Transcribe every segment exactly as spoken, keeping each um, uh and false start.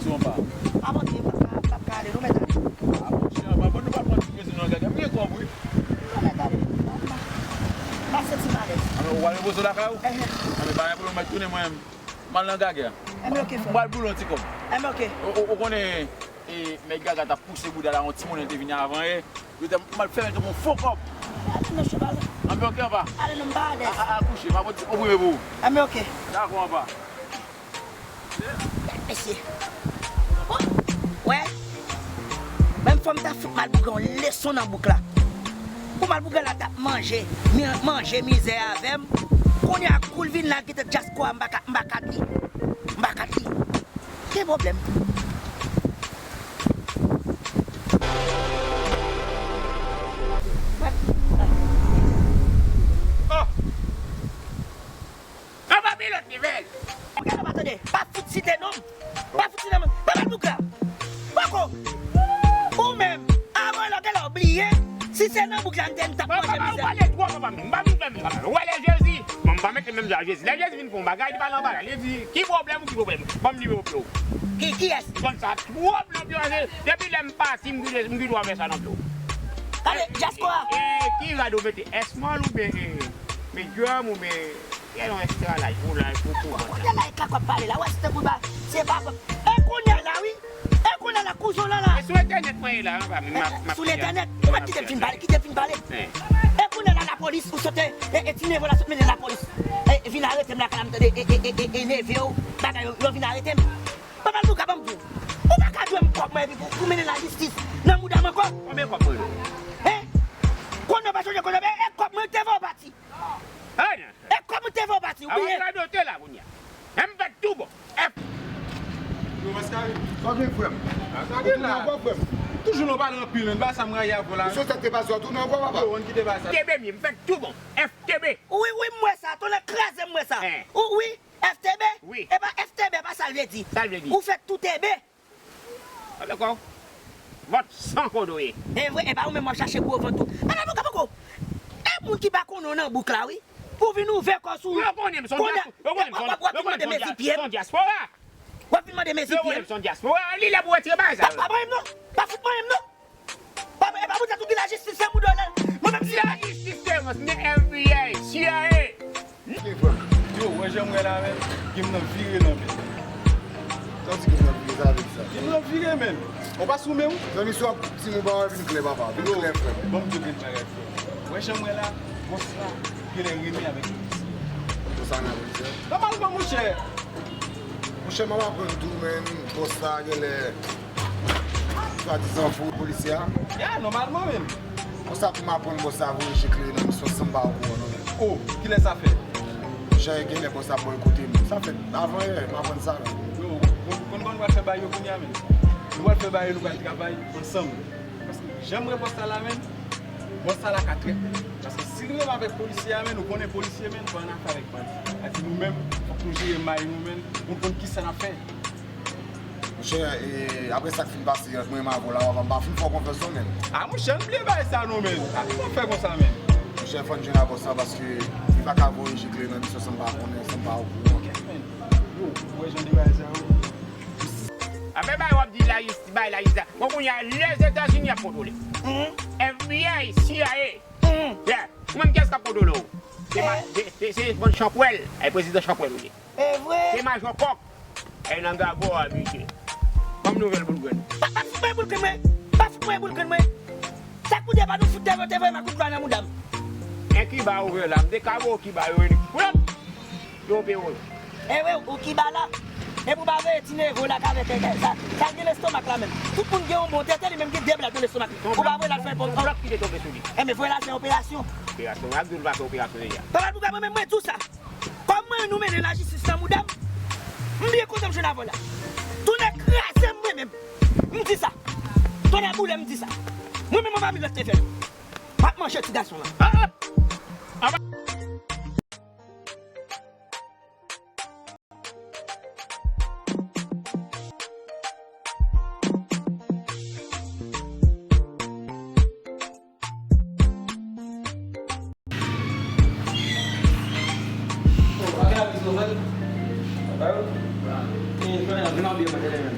Anba. A, monchè, m p ap ka, m p ap ka ale, non, mèt ale. A, monchè, anba, bon, nou pa pran ti plezi nan gaga. M gen kòb, wi. Non, mèt ale. Anba. M pa santi m alèz. Anben, ou al repoze w lakay ou? Enhen. Anben, pa gen pwoblèm, mèt tounen mwen menm. M al nan gaga. Enben, oke, frè. M pral boule yon ti kòb. Enben, oke. Ou, ou, ou konnen, e, mèt gaga t ap pouse bouda la, yon ti monnen te vini avan, e, yo te, m al fè mèt yon fo kòb. Ale, non, cheval. Anben, oke, anba. Ale, non, m pa alèz. A, a, a, kouche, m ap pran ti konprime pou ou. Enben, oke. Dakò, anba. Mesye. Oh, wè. Menm fò m ta fout Malpougra yon leson nan bouk la. Pou Malpougra la t ap manje, mi-, manje mizè avè m. Kounye a, kou l vin la, kite dyaspora, m pa ka, m pa ka li. M pa ka li. Gen pwoblèm. Oh! Anba pilòt li, men. Ou genlè pa tande. Pa fout site non m. Pa fout site non m. Pa bat bouk la. Poko. Ou menm, avan lè w genlè w bliye, si se nan bouk la m te, m t ap manje mizè. Papa, ou pale twòp, papa. M pa vin fè m, papa. Ou wè lè Jezi. Bon, m pa mete menm jan a Jezi. Lè Jezi vin fè yon bagay, li pale anba la. Li di, "Ki pwoblèm ou, ki pwoblèm?" Ban m nimewo pye w. Ki, kiyès? M konn sa twòp nan pye w. Depi lè m pati, m gen, m gen dwa fè sa nan pye w. Gade, dyaspora. E, e, ki rad ou mete? Small oubyen, e, medium oubyen Gen yon ekstra laj, gwo laj, gwo kou. Kote laj sa k ap pale la? Wè, se tankou ba, se pa, e kounye a la, wi. E kounye a la, kouzon lan la. E sou entènèt mwen ye la, anba, m ap, m ap. Sou entènèt, ou mèt kite m fin pale, kite m fin pale. E kounye a la, lapolis, ou sot, e, e, ti nevo la sot mennen lapolis. E, vin arete m lakay la, m tande, e, e, e, e, e, neve yo, bagay yo, yo vin arete m. Papa Louga, ban m di w. Ou pa ka dwe m kòb mwen epi pou, pou mennen lajistis nan mouda m ankò. Konbyen kòb mwen yo? Hen? Konnen w pa sonje konnen, e, e kòb mwen te voye w pati. Ay, nan. E kòb mwen te voye w pati, ou bliye? Avan radote la, kounye a. Men m fè tou bon. F. Yo, Maskari. Sa gen, frè m? Sa gen la. Ou tounen ankò, frè m? Toujou nou pale anpil, men ba sa m rayi avè w la. Misye, sa te pase, w tounen ankò, papa? Yo, ann kite ba sa. T B, m fè tou bon. F T B. Wi, wi, m wè sa. Tonnè kraze m wè sa. Wi. F T B? Wi. E pa F T B, pa sa l vle di. Sa l vle di? Ou fè tou T B. Dakò. Vòt san kodo ye. E vre, e pa ou menm w ap chache gwo vant ou. Papa Louga poko. E moun ki pa konnen w nan bouk la, wi. Pou vin ouvè kò sou. Yo konnen m se yon dyaspora. Yo konnen m se yon dyaspora. W ap vin mande mezi pye m. W ap vin mande mezi pye m. Yo konnen m se yon dyaspora. Li lè pou retire bagay sa yo. Pa, pa manyen m non. Pa fout manyen m non. Pa, e pa poutèt ou gen lajistis, se mouda w la. Mwen menm si lajistis se rans, m gen F B I, C I A. Yo, wè jan m wè la, men, gen m nan vire nan men. Sa w di gen m nan vire, sa vle di sa? Gen m nan vire, men. Ou pa sou men w? Zanmi, si w ap di m ou pa wè, vin klè, papa. Vin klè, frè m. Ban m di w kèk bagay, frè m. Wè jan m wè la, bòs la genlè renmen avèk polisye. Bòs la renmen avèk polisye? Nòmalman, monchè. Monchè, m ap aprann tou, men, bòs la genlè swadizan fou polisye a. Ya, nòmalman menm. Konsa pou m aprann bòs la voye je klere nan misyon san m pa okouran non, men. O, kilè sa fèt? Monchè, genlè bòs la bòykote m. Sa fèt avan yè, m aprann sa menm. Yo, konn, konn kòman nou pral fè bagay yo kounye a menm. Nou pral fè bagay yo, nou pral travay ansanm. Paske jan m wè bòs la la menm, bòs la la ka trèt menm. Paske si l renmen avèk polisye a menm, nou konnen polisye menm, pa annafè avèk bandi. Sa di nou menm, fòk nou jere may nou menm, pou n konn kisa n ap fè. Monchè, e, apre sa k fin pase ant mwen menm avè w la, papa, m pa fin fè w konfyans non, men. A, monchè, ann bliye bagay sa non, men. A, ki sa w fè konsa, men? Monchè, fò n jwenn a bòs la, paske li pa ka voye je klere nan misyon san m pa konnen, san m pa okouran. Kèt, men. Yo, ou wè jan de bagay sa yo? Apre bagay w ap di lajistis, bay lajistis la. Bon, kounye a, Lèzetazini ap kontwole. F B I, C I A. Yeah. Ou menm, kiyès k ap kontwole w? Se ma-, se, se, se bann chanpwèl. Ay, prezidan chanpwèl ou ye. E vre. Se majò kòk. Ay, nan gagò abitye. Ban m nouvèl boul grenn. Pa, pa fout mwen boul grenn mwen. Pa fout mwen boul grenn mwen. Sa k pou di pa nou fout te voye, te voye m ak kout lwa nan mouda m. En Kiba ouvè la, m te ka ba w Kiba yo, pwòp. Yo, pe woy. E wi, ou Kiba la. E pou pa voye ti nevo la k avèk, e, sa, sa gen lestomak la menm. Tout moun gen yon bon tete, li menm gen de blad nan lestomak li. Ou pa voye l al fè pòm. Blòk ki te tonbe sou li. E men voye l al fè operasyon. Operasyon, w ap di w l pa fè operasyon deja. Papa Louga, mwen menm mwen di w sa. Kòm mwen nou mennen lajistis nan mouda m, m byen kontan m jwenn avè w la. Tonnè kraze m mwen menm. M di sa. Tonnè boule m di sa. Mwen menm anba pilòt te fè m. M ap manje ti gason lan. Ah, ah. Oh, a gen avis nouvèl? Ba yo. E, jwenn nan vin an byen mwen tande menm.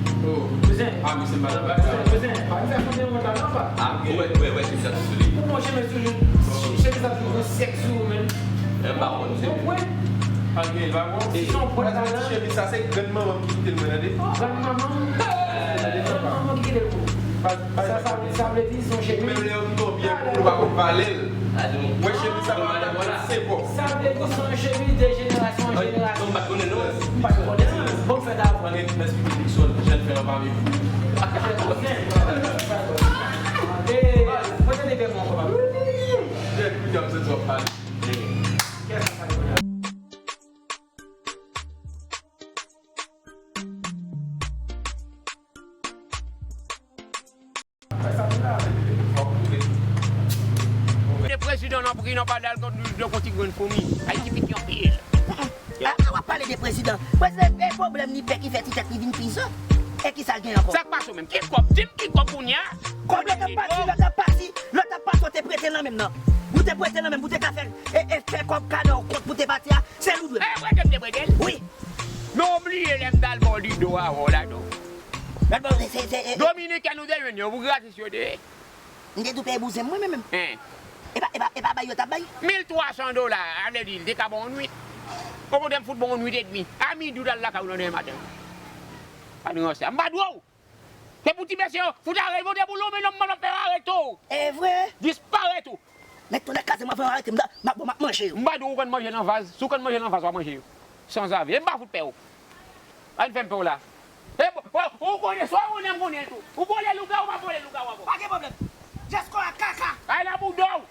Oh. Kouzen. Ah, misye malad. Kouzen, kouzen. Pa gen sa konte yon mòd la non, pa. Ah, ok. Ou wè, ou wè, ou wè chemiz la sou li. Ou pran chemiz toujou, chemiz la toujou sèk sou ou, menm. Yon bawon, se ou pran. Malgre l pa bon. Si se yon pwèt la, ti chemiz sa, se grann manman m ki kite l mwen, tande. Grann manman? Grann manman ki kite l pou ou. Sa, sa, sa vle di se yon chemiz. Ou menm lè yo kite w byen pou ou pa konn vale l. Mwen chemiz sa pa vle se bon. Sa vle di se yon chemiz de jenerasyon an jenerasyon. Non, m pa t konnen non. M pa t konnen non. Bon, fèt avè. Mwen gen mèsi Nixon, jèn fè anpami. Eh, mwen tande byen mwen konprann. Jèn kounye a m santi w ap pale. Kiyès ap pale kounye a? De prezidan nan pri nan pa dal kont de konti grenn foumi. Ayiti piti anpil. A, a, w ap pale de prezidan. Prezidan, e pwoblèm li pè ki fè ti tèt li vin pi zo. E ki sa l gen ankò? Sa k pase w menm? Ki kòb? Di m ki kòb kounye a? Kòb lòt ap pati, lòt ap pati, lòt ap pati, w te prete nan menm nan. Ou te prete nan menm, ou te ka fè, e, e fè kòb kado kont pou te pati a, se l ou dwe. E, prete m te prete l? Wi. Men w bliye lè m t al ba w Lido avè w la, do. Gad bon, se, se, e, e. Dominiken nou te jwenn yo, pou gratis yo te ye. M te tou peye bouzen mwen menm. Hein. E pa, e pa, e pa bay yo t ap bay? Mil twa san dola, a vle di, l te ka ba w yon nwit. Okontrè, m fout ba w yon nwit edmi. A midi w t al lakay ou nan demen maten. Pa nan ranse. M pa dwe w. Se pou ti mesye yo, fout arete, vote pou lonmen nonm mwen, m ap fè yo arete w. E vre? Disparèt ou. Mèt tonè kraze m avan yo arete m, m ap, bon, m ap manje yo. M pa dwe w konn manje nan vaz, si w konn manje nan vaz, w ap manje yo. Sanzave, e m pa fout pè w. Pa vin fè m pè w la. E, bon, bon, ou konnen, swa ou konnen m konnen l tou. Ou vole lougawou, m ap vole lougawou avè w. Pa gen pwoblèm. Jès kòlè kaka. Ay la bouda w.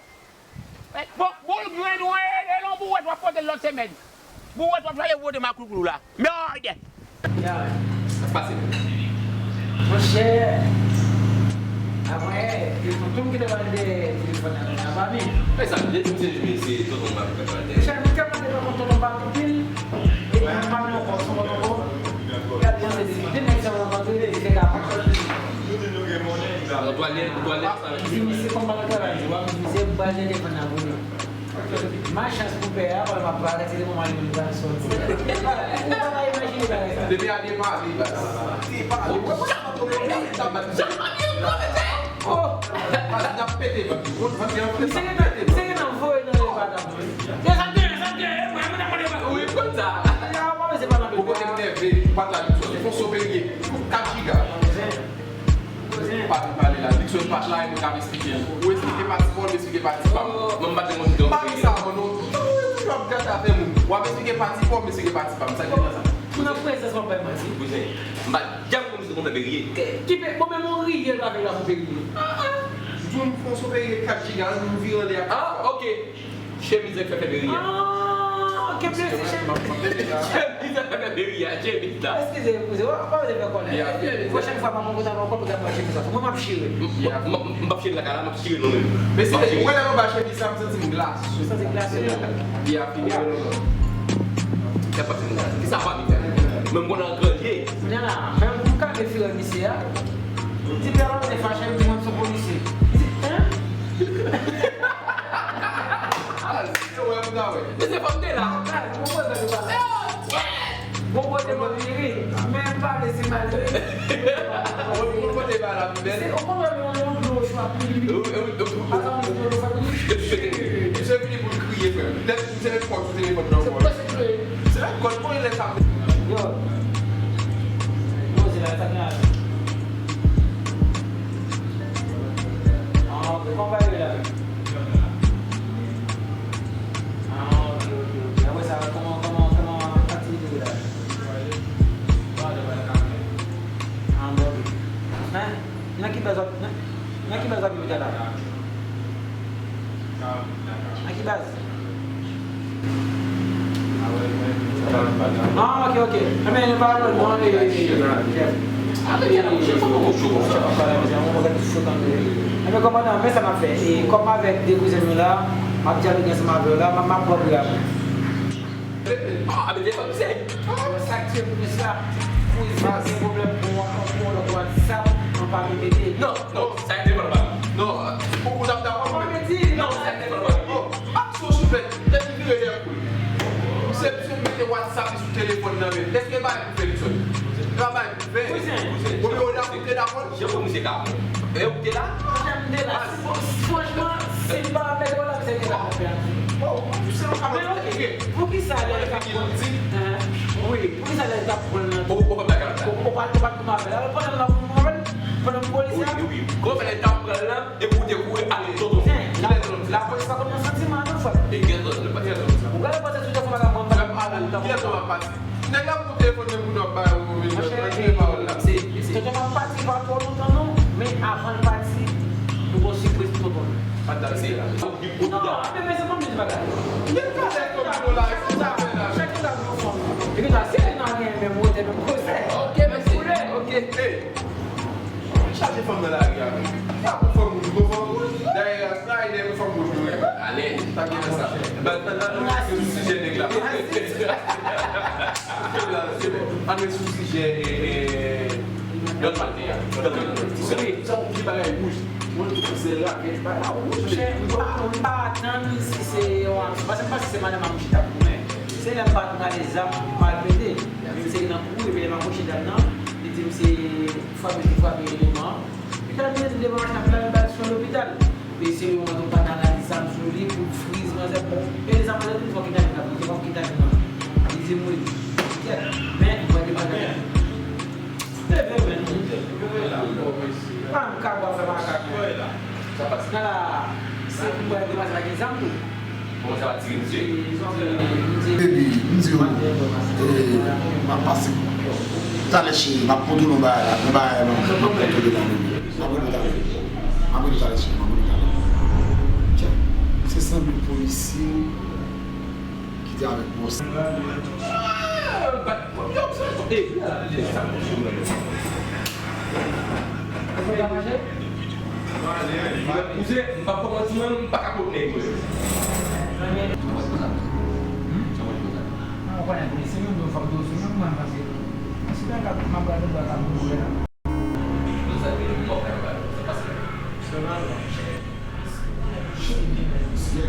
Eh, bon, bon, grenn ou, e, e lè w bouwèt w ap pote l lòt semèn. Bouwèt w ap chache pote maklouklou la. Mèd! Sa k pase? Monchè, apre, e tonton m ki te pral dèyè telefòn nan, nan pa mi. E sa, depi m se jime, se tonton m ap pral dèyè. Monchè, nou te mande pa konn tonton m pa anpil, e m pa nan ankò, se tonton m. Gade, se de nèg sa w ap antre, se ka. Ou dwe ale, ou dwe ale. Di misye kòman nou travay, w ap di misye m pral nan telefòn nan pou nou. Malchans pou pè a, pandan m ap parèt, se te moman li menm pral sòti. Ou pa ka imajine bagay sa. Depi a depa, li bat. Li pale. Ou wè, ou sa pa tonbe, ou sa bat. Oh! Pati n ap pete, bat. Ou konn pati an fè sa. Misye gentan, misye gentan voye nan le bat ap jwe. Se sa k genyen, sa k genyen, mwen, mwen, mwen, mwen. Wi, m konn sa. Ou kote m nève, ou pa ta di sòti. Fon so peye. Kat jiga. Pa vin pale la. Dikson pat la, e mwen k ap esplike l. Ou esplike pati pa w, m esplike pati pa m. Mwen, m pa te konn. M pa di sa ankò non. Ou toujou ap gate afè moun. W ap esplike pati pa w, m esplike pati pa m. Sa k gen nan sa? Ou nan prezans, w ap bay manti. Kouzen, m pa janm konn misye konn fè Perrier. Ki pe, bon, men moun riye l pa vin la pou Perrier. Di w m fon so Perrier kat jiga, m vire anlè ak. Ah, ok. Chemiz ak fè fè Perrier. Ah, ok, men se chemiz. Chemiz ak fè fè Perrier, chemiz la. Eskize, kouzen, w ap vle fè kòlè. Pwochèn fwa, m ap kontan ankò pou gade chemiz la. Mwen, m ap chire. M, m, m, m p ap chire lakay la, m ap chire nou menm. Mesye, ou wè lè nou ba chemiz sa, m santi m glase. Ou santi glase? Li a fini, non, non. Kisa pa fini? Kisa pa fini? Men m konn an gran lye. Kounye a la, menm pou m kale fire misye a, m di pè a, se fache, m di mwen se polisye. Li di, hein? Ah, si yo wè m ta wè. Mesye, fò m te la. Bon kote m ap vire, men m pa vle si mal ri. Bon kote ba la pi bèl. Se okontrè, yon, yon dlo chwa pi. Wi, wi, wi. Ata yon dlo chwa pi. Misye vini pou l kriye, frè m. Lè misye met kòd sou telefòn nan kò l. Se kòd mwen lè sa. Yo. Poze la, sa gen la. Ah, ok, kòman bagay yo la? Ah, ok, ok, ok. Apre sa, kòman, kòman, kòman aktivite yo la? Ah, bon, ok. Nan, nan ki baz w ap, nan, nan ki baz w ap viv la? Nan ki baz? Ah, ok, ok. Enben, nou pa lwen non, e, e, Jeff. E, enben, kòmandan, men sa m ap fè. E, kòm m avèk de kouzen m yo la, m ap dyaloge ansanm avè w la, m ap, m ap pran pri a pou ou. Ah, men telefòn misye. Sa k tire plis la, pou li pa gen pwoblèm pou w, pou w lòt WhatsApp, an pa repete. Non, non, sa e telefòn pa m. Non, ou, ou t ap dakò? Ou pa mete, non, sa e telefòn pa m. Bon, ak sou souflèt, depi vire dèyè kou l. Misye, misye mete WhatsApp li sou telefòn nan men l. Èske bay pou fè li sòti? Travay pou fè. Kouzen, kouzen. Bon, men ou dakò, ou te dakò? Jan pou misye ka. E ou te la? Jan m te la. Franchman, si m pa mete w la, misye te la konprann. Oh, se yon kamarad. Men ok, poukisa lè l t ap pran, hein? Wi, poukisa lè l t ap pran nan, ou, ou pa t, ou pa t koumanse avè l? Pandan l ap pran, pandan polis la. Wi, wi. Kòman lè l t ap pran nan, epi ou te kouri ale tonton. Kilè tonton? Lapolis pa konn nan santiman non, frè. E gen tonton, pa gen tonton sa. Ou gade panse sou telefòn pa ka pran. Kilè tonton ap pati? Nèg la pou telefòn nan moun ap bay ou, ou vin nan pawòl la. Tonton pa pati pa twò lontan non, men avan l pati, nou gon sipriz pou tonton. Pa t ap se la. Non, men, men se pa menm bagay. Gen kalè kòm nou la, e sa fè la. Chak ki ta nou fanm. Epi ta, si nou nan gen menm wotè, menm gwosè. Ok, mèsi. Ok. Chaje fanm nan lari a menm. Pa pou fanm moun, pou fanm moun. Dayè, sa e dèyè fanm moun yo ye. Ale, sa gen nan sa. Ban, ban, ban, ban, sou sijè nèg la. Ann ret sou sijè, e, e, lòt maten an. Sa yon vye bagay wouj. Mwen, se rakèt, bagay la wouj. Monchè, m pa, m pa atann si se yon aksyon. Paske m panse se madanm an m chita pou mwen. Se lè m pa t prale zam, m al pete. Men misye nan kouri, epi lè m apwoche dam nan, li di m se frape li frape eleman an. Epi lè m rete devan machin nan, epi lè m ba l sou lopital. Mesye yo mande w pa t analize zam sou li pou l friz manzè. Bon, e zam manzè tou fò kidnapin nan, fò kidnapin nan. Li di m wi. Kèt, men, mwen te pa nan. Leve men nou. Pa m ka bò fè makak. Nan la, se pou mwen te pase la gen zam tou. Kòmanse ap tire misye. Baby, m di w, e, m ap pase. Talè cheri, m ap kontwole yon bagay la. Yon bagay m ap kontwole la, baby. M ap rele w talè. M ap rele w talè, cheri, m ap rele w talè. Tchè, se sanble polisye ki te avèk bòs. Kouzen, m p ap fè w manti, mwen, m pa ka pot nèg mwen. Mwen konnen, se menm nou fòk dosye, menm mwen, paske si nan ka m ap gade bwa ka m ouvè la. Sa vle di m p ap fè anba nou, sa pase. Sèlman, chè. Chè. Chè.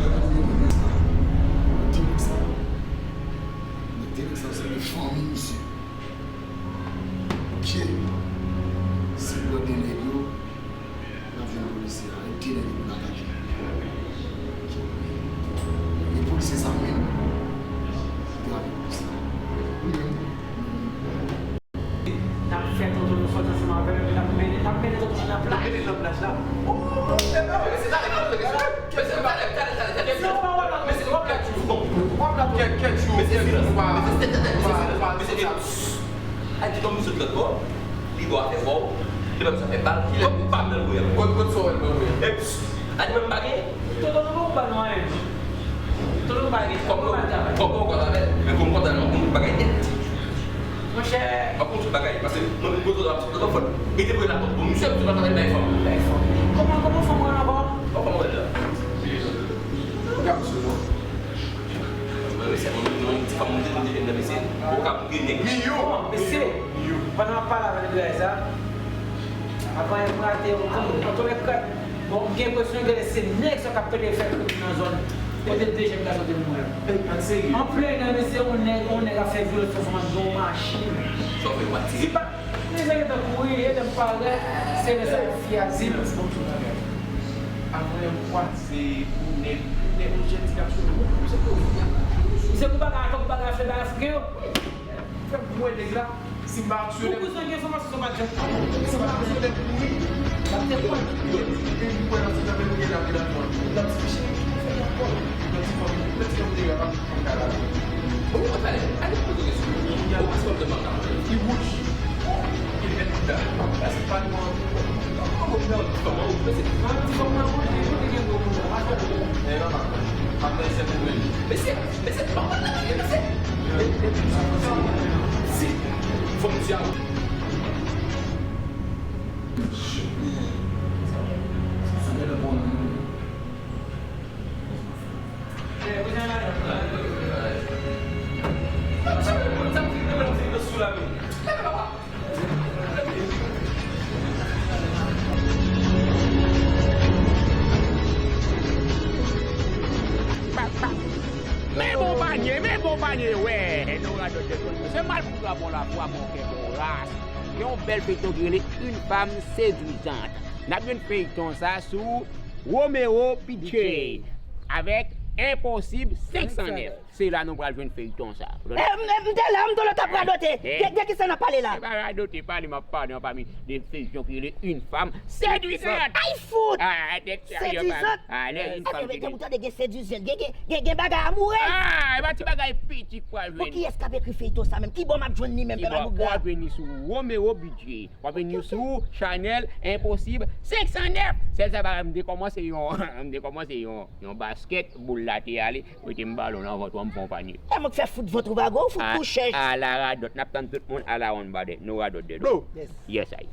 Nan plaj la. Oh, mesye, talè, talè, talè, talè, talè, talè, talè, talè, talè, talè, talè, mesye, w ap la toujou. W ap la kèk, kèk jou, mesye, kèk jou, mesye, talè, talè, talè, mesye, talè, talè. Ay, di non, misye lòt bò. Li bò a fè bò. Li pa misye fè bal. Li pa nan lwen. Kot, kot sa w wè l nan lwen? E, pss, a di menm bagay. Tonton, nou pa ban nou anyen. Tonton, nou pa gen. Kòm nou, kòm nou konn avè l, men kòm konn avè l, nou bagay nèt. Monchè. M ap konn tout bagay, paske mwen menm gwo zòt ap sot nan fòt. Li te voye lapòt pou misye, misye pa travay bay fanm. Bay fanm. Kòman, kòman fanm mwen ankò? Kòman fanm mwen la? Gad misye non. Mwen, mesye, mwen, mwen, ti fanm mwen te, mwen te jwenn nan mesye. Ou ka moute nèg. Miyou. Bon, mesye, pandan w ap pale avè l de bagay sa, avan yon prate, yon konn, yon tonbe krèk. Bon, m gen enpresyon ke se nèg sa k ap pede fè krim nan zòn kote de jèn gason te mouri an. An plen nan mesye, yon nèg, yon nèg ap fè vyolans sou fanm nan yon machin. Chofè pa tire. Ti pa, nèg sa gentan kouri, e lè m parèt, se lè sa fi a di m. Avan yon kwaze pou nèg, pou nèg, yon jèn ti gason, misye kou bagay, tankou bagay fè bagay afriken yo. Fè m wè nèg la. Si m pa aksyonè. Ou bezwen gen enfòmasyon sou Matjak. Si m pa aksyonè pou li, l ap te pran. Epi m kwè nan ti tanmen nou gen la, gen la, l ap ti fiche. Fè l ap pran. Nan ti fanmi, nan ti fanmi deyò, pa m ka la. Bon, ou konn ale, ale pou kote sou. Ou pa sòl de manka. Li wouj. Li vèt la. Paske pa nou an. Kòman ou pè ti fanm nan wouj, mesye? Ti fanm nan wouj, li kote gen gwo moun nan. Atò. E non, non. Atò, se pou mwen. Mesye. Mesye, pa konn nan lage, mesye. Si, fò m di a ou. Men bon panye, men bon panye, wè, nou radòt de zòn. Se malpougra bon lafwa, bon kè, bon ras. Gen yon bèl feyton ki rele Une femme séduisante. N ap jwenn feyton sa sou Romeo P J avèk Enposib senk san nèf. Se la nou pral jwenn feyton sa. Eh, m, m te la, m te la, t ap radote. Eh. De, de ki sa n ap pale la? Se pa radote, pale, m ap pale anpami de feyton ki rele Une femme séduisante. Ay, fout! Ah, nèg serye, pa. Séduisante? Ah, nèg une femme séduisante. Gen, gen, gen, gen bagay amourèz. Ah, e pa ti bagay piti k pral jwenn. Bon, kiyès k ap ekri feyton sa menm? Ki bò m ap jwenn li menm, pè Malpougra? W ap jwenn li sou Romeo P J. W ap jwenn li sou chanèl Enposib senk san nèf. Sèl sa pa, m te kòmanse yon, m te kòmanse yon, yon baskèt, boul la te ale, mete m balon nan vant ou an, m pran panye. E mwen k fè fout vant ou bago, fout touche. Ala radòt, n ap tann tout moun, ala one badè, nou radòt dèdò. Yes, I.